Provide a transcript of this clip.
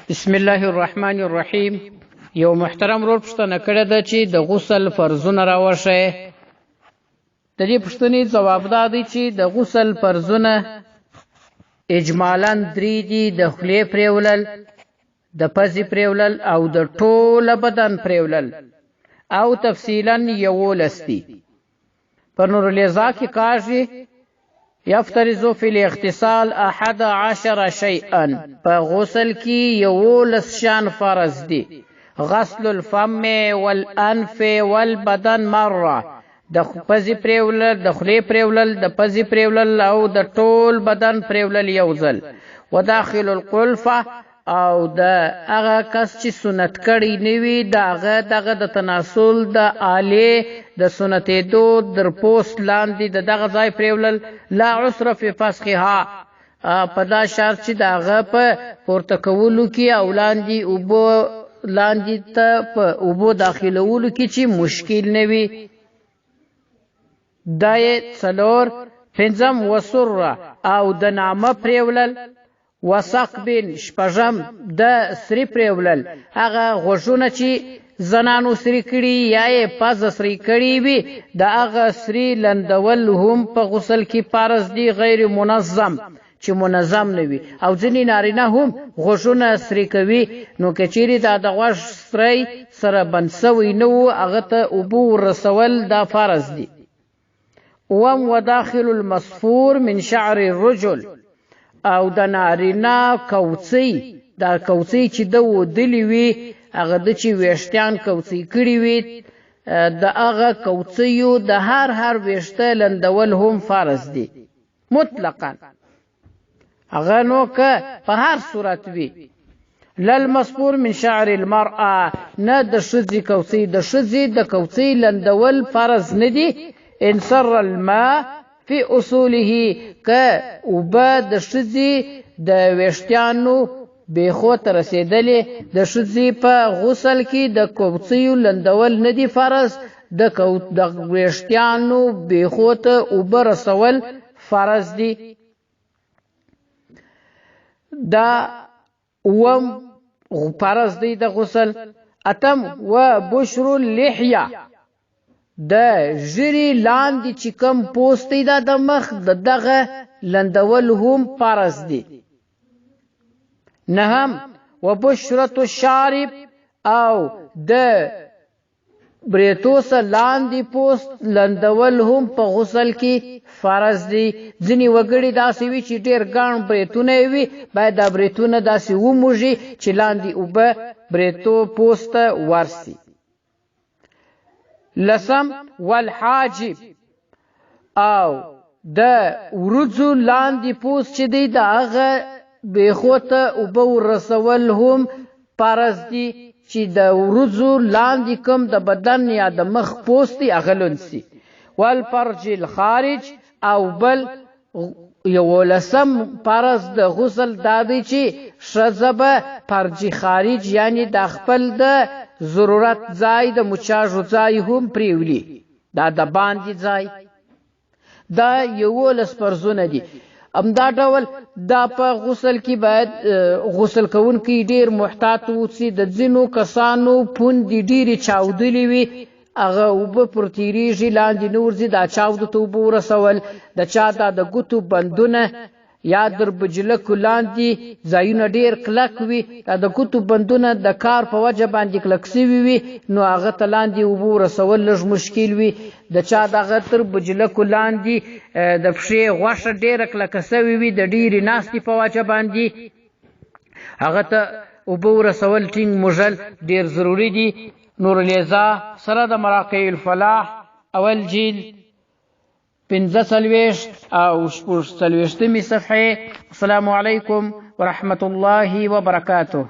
بسم الله الرحمن الرحیم. یو محترم ورور پوښتنه کړې ده چې د غسل فرضونه راوښیه. د دې پوښتنې ځواب دا دی چې د غسل فرضونه اجمالاً درې دي: د خولې پرېولل، د پزې پرېولل او د ټوله بدن پرېولل، او تفصیلا 11 دي. په نورالایضاح کې کاږي: یفترض فی الاغتسال 11 شیئا، په غسل کې 11 شیان فرض دي: غسل الفم والانف والبدن مره، د پزې پرېولل، د خولې پرېولل، د پزې پرېولل او د ټول بدن پرېولل یو ځل، وداخل القلفه، او د هغه کس چې سنت کړی نه وي د هغه دغه د تناسل د آلې د سنتېدو در پوست لاندې د دغه ځای پرېولل، لا عسر فی فسخها، په دا شرط چې د هغه په پورته کولو کې او لاندې اوبو لاندې ته په اوبو داخلولو کې چې مشکل نه وي. دا یې څلور. پنځم وسره او د نامه پرېولل، وثقب شپږم د سري پرېولل، هغه غوږونه چې زنانو سري کړي یا یې پزه سري کړي وي د هغه سري لندول هم په غسل کې فرض دي، غیر منظم چې منظم نه وي. او ځینې نارینه هم غوږونه سري کوي، نو که چیرې دا د غوږ سری سره بند سوی نه وو هغه ته اوبه ورسول دا فرض دي. اووم وداخل المصفور من شعر الرجل، او د نارینه کوڅۍ، دا کوڅۍ چې ده ودلې وي، هغه ده چې ویښتان کوڅۍ کړي وي، د هغه کوڅیو د هر هر ویښته لندول هم فرض دي مطلقا، هغه نو که په هر صورت وي. للمصفور من شعر المرأة، نه د ښځې کوڅۍ، د ښځې د کوڅۍ لندول فرض نه دي. ان سر الماء فی اصوله، که اوبه د ښځې د ویښتانو بیخو ته رسېدلې، د ښځې په غسل کې د کوڅیو لندول نه دي فرض، د ویښتانو بیخو ته اوبه رسول فرض دي. دا اووم فرض دی د غسل. اتم و بشر اللحیه، د ږیرې لاندې چې کوم پوست دی دا د مخ د دغه لندول هم فرض دي. نهم و بشرة الشارب، او د بریتو څخه لاندې پوست لندول هم په غسل کې فرض دي. ځینې وګړي داسې وي چې ډېر ګڼ بریتونه یې وي، باید دا بریتونه داسې وموږي چې لاندې اوبه بریتو پوست ته ورسي. لسم والحاجب، او د وروځو لاندې پوست چې دی د هغه بیخو ته اوبه ورسول هم فرض دي، چې د وروځو لاندې کوم د بدن یا د مخ پوست دی هغه لوند سي. والفرج الخارج، او بل یولسم فرض د غسل دا دی چې ښځه به فرج خارج یعنی د خپل د ضرورت ځای د مچاږو ځای هم پرېولي، دا د باندې ځای. دا 11 فرضونه دي. همدا ډول دا په غسل کې باید غسل کوونکی ډېر محتاط اوسي. د ځینو کسانو پوندې ډېرې چاودلې وي، هغه اوبه پر تېرېږي لاندې نه ورځي، دا چاودو ته اوبه ورسول. د چا دا د ګوتو بندونه یا در بجلکو لاندې ځایونه ډېر کلک وي، دا د ګوتو بندونه د کار په وجه باندې کلک سوي وي، نو هغه ته لاندې اوبه ورسول لږ مشکل وي. د چا دغه تر بجلکو لاندې د پښې غوښه ډېره کلکه سوې وي، د ډېرې ناستې په وجه باندې هغه ته اوبه ورسول ټینګ موږل ډېر ضروري دي. نورالایضاح سره د مراقع الفلاح اول جیل 45 او 46 صفحې. السلام علیکم ورحمة الله وبرکاته.